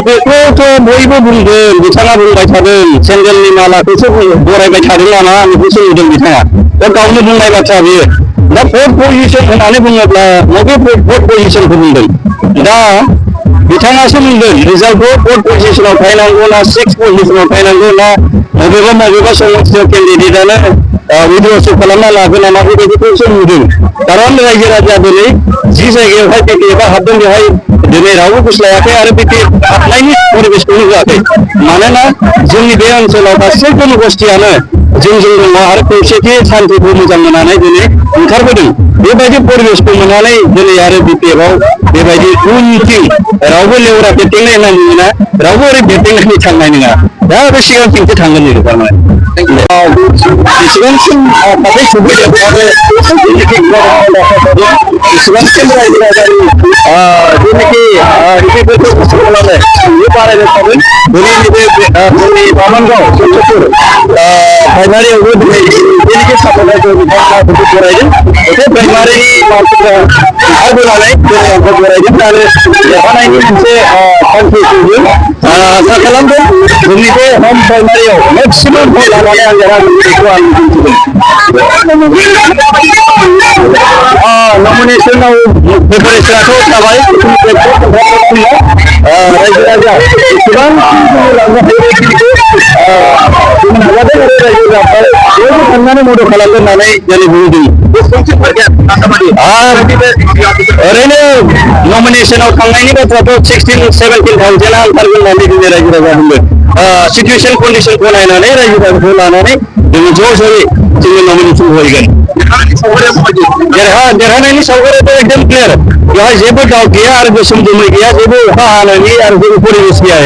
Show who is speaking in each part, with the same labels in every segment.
Speaker 1: बेखौथ' बयबो बुंदों, बिथाङा बुंबाय थादों सेन्देलनि मालाखौसो बरायबाय थादों नामा बेखौसो नुदों बिथाङा। दा गावनो बुंनाय बाथ्रा बियो। दा फर्थ पजिशन होननानै बुङोब्ला बबे फर्थ पजिशनखौ बुंदों? दा बिथाङासो बुंदों रिजाल्टखौ फर्थ पजिशनाव थाहैनांगौ ना सिक्स पजिशनाव थाहैनांगौ ना बबेबा समस्थियाव केन्डिडेटआनो उइथड्र खालामना लागोन नामा बेबायदिखौसो नुदों। कारन रायजो राजा दिनै जि जायगायावहाय बिपिएफआ हाबदों बेवहाय दिनै रावबो गुस्लायाखै आरो बिपिएफ हाबनायनि परिबेसखौनो होआखै। मानोना जोंनि बे ओनसोलाव गासै जनगोष्ठियानो जोंजों दङ आरो खौसेथि सान्थिखौ मोजां मोननानै दिनै ओंखारबोदों। बेबायदि परिबेसखौ मोननानै दिनै आरो बिपिएफआव बेबायदि उनथिं रावबो लेवरा बेरदेंनाय होनना बुङोना, रावबो ओरै बेरदेंनानै थांनाय नङा। दा आरो सिगांथिंसो थांगोन जोङो थारमाने। बेसेबांसिम थाबै सफैदों आरो बेसेबांसिम रायजो राजानि जेनाखि रिफिफोरखौ गोसो खालामनाय बे बारायबाय थागोन। दिनै नैबे जोंनि बामोनगाव सन्तपुर प्राइमारियावबो दिनै जेनाखि सापर्टारफोर बिथांमोना भट बरायदों। बे प्राइमारिनि मानसिफ्रा ओंखारबोनानै दिनै भट बरायदों आरो देरहानायनि मोनसे थांखिखौबो आसा खालामदों। जोंनि बे हम प्राइमारियाव मेक्सिमाम भट लानानै आं देरहागोन बेखौ आं मिजिंथिदों। नमिनेसनाव प्रिपारेसनाथ' जाबाय। रायजो राजा एसेबां लांनो हायो बेखिनिखौ नाजादों आरो रायजो राजाफ्रा बयबो थांनानै मदद खालामगोन होननानै दिनै बुंदों। ओरैनो नमिनेसनाव थांनायनि बाथ्राथ' 16-17,000 ओंखारगोन होननानै दिनै रायजो राजा बुंदों। सिटुवेसन कन्डिसनखौ नायनानै रायजो राजाखौ लानानै जोङो ज' ज'यै जोङो नमिनेसन होगोन। देरहानायनि सावगारियाथ' एकदम क्लियार। बेवहाय जेबो दाउट गैया आरो गोसोम जोमै गैया, जेबो अखा हानायनि आरो जेबो परिबेस गैया।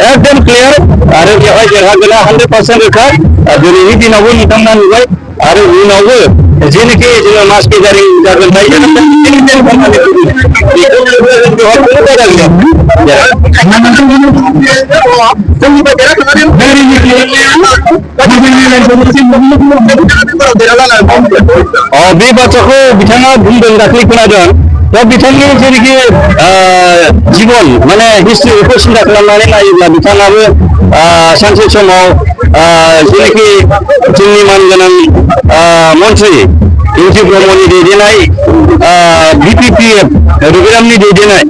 Speaker 1: एकदम क्लियार आरो बेवहाय देरहागोना 100% रोखा। दिनैनि दिनावबो नोंथांमोना नुबाय आरो उनावबो जेनोखि जोङो मास गेजारिं जागोन बेखौ बे बाथ्राखौ बिथाङा बुंदों, दाख्लै खोनादों। दा बिथांनि जेनोखि जिबन माने हिस्ट्रि बेखौ सिन्था खालामनानै नायोब्ला बिथाङाबो सानसे समाव जेनोखि जोंनि मानगोनां मन्त्रि इउटि ब्रह्मनि दैदेननाय बिपिपिएफ रबिरामनि दैदेननाय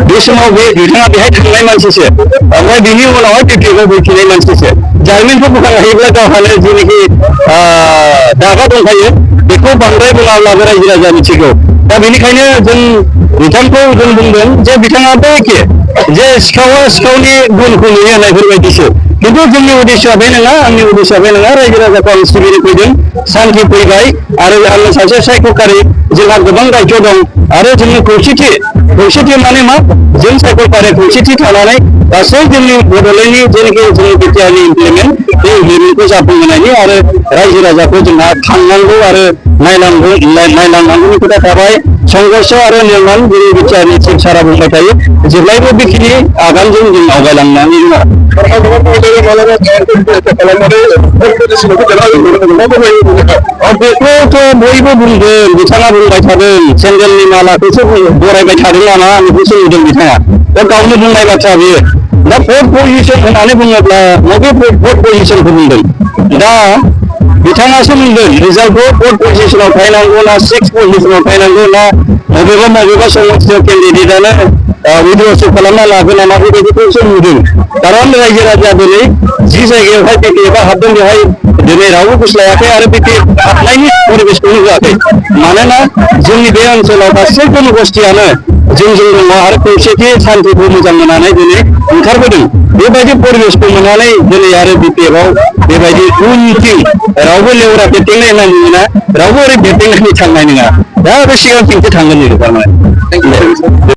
Speaker 1: बे समाव बिथाङा बेहाय थांनाय मानसिसो। ओमफ्राय बिनि उनावहाय बिपिएफआव फैफिननाय मानसिसो। जारिमिनखौ बोखांनो हायोब्ला गावहानो जेनोखि दागा दंखायो बेखौ बांद्राय बुङाब्लाबो रायजो राजा मिथिगौ। दा बेनिखायनो जों बिथांखौ जों बुंदों जे बिथाङाबो एखे जे सिखावा सिखावनि गुनखौ नुयो होननायफोरबायदिसो। खिन्थु जोंनि उद्देश्यआ बे नङा, आंनि उद्देश्यआ बे नङा। रायजो राजाखौ आं सिबिनो फैदों, सान्थि फैबाय आरो आङो सासे सायख'खारि, जोंहा गोबां दायित्व दं आरो जोंनि खौसेथि माने मा? जों सायख'खारि खौसेथि थानानै गासै जोंनि बड'लेण्डनि जेनाखि जोंनि बिटिआरनि इमप्लिमेन्ट बे इमप्लिमेन्टखौ जाफुंहोनायनि आरो रायजो राजाखौ जोंहा थांनांगौ आरो नायलांनांगौनि खोथा थाबाय। संघर्ष आरो निर्माण जोंनि बिटिआरनि चिफ सारा बुंबाय थायो, जेब्लायबो बेखिनि आगानजों जों आवगायलांनानै दङ। बेखौथ' बयबो बुंदों, बिथाङा बुंबाय थादों सेन्देलनि मालाखौसो बरायबाय थादों नामा बेखौसो नुदों बिथाङा। दा गावनो बुंनाय बाथ्रा बियो। दा फर्थ पजिशन होननानै बुङोब्ला बबे फर्थ पजिशनखौ बुंदों? दा बिथाङासो बुंदों रिजाल्टखौ फर्थ पजिशनाव थाहैनांगौ ना सिक्स पजिशनाव थाहैनांगौ ना बबेबा समस्थियाव केन्डिडेटआनो उइथड्र खालामना लागोन नामा बेबायदिखौसो नुदों। कारन रायजो राजा दिनै जि जायगायावहाय बिपिएफआ हाबदों बेवहाय दिनै रावबो गुस्लायाखै आरो बिपिएफ हाबनायनि परिबेसखौनो होआखै। मानोना जोंनि बे ओनसोलाव गासै जनगोष्ठियानो जोंजों दङ आरो खौसेथि सान्थिखौ मोजां मोननानै दिनै ओंखारबोदों। बेबायदि परिबेसखौ मोननानै दिनै आरो बिपिएफआव बेबायदि उनथिं रावबो लेवरा बेरदेंनाय होनना बुङोना, रावबो ओरै बेरदेंनानै थांनाय नङा। दा आरो सिगांथिंसो थांगोन जोङो थारमाने।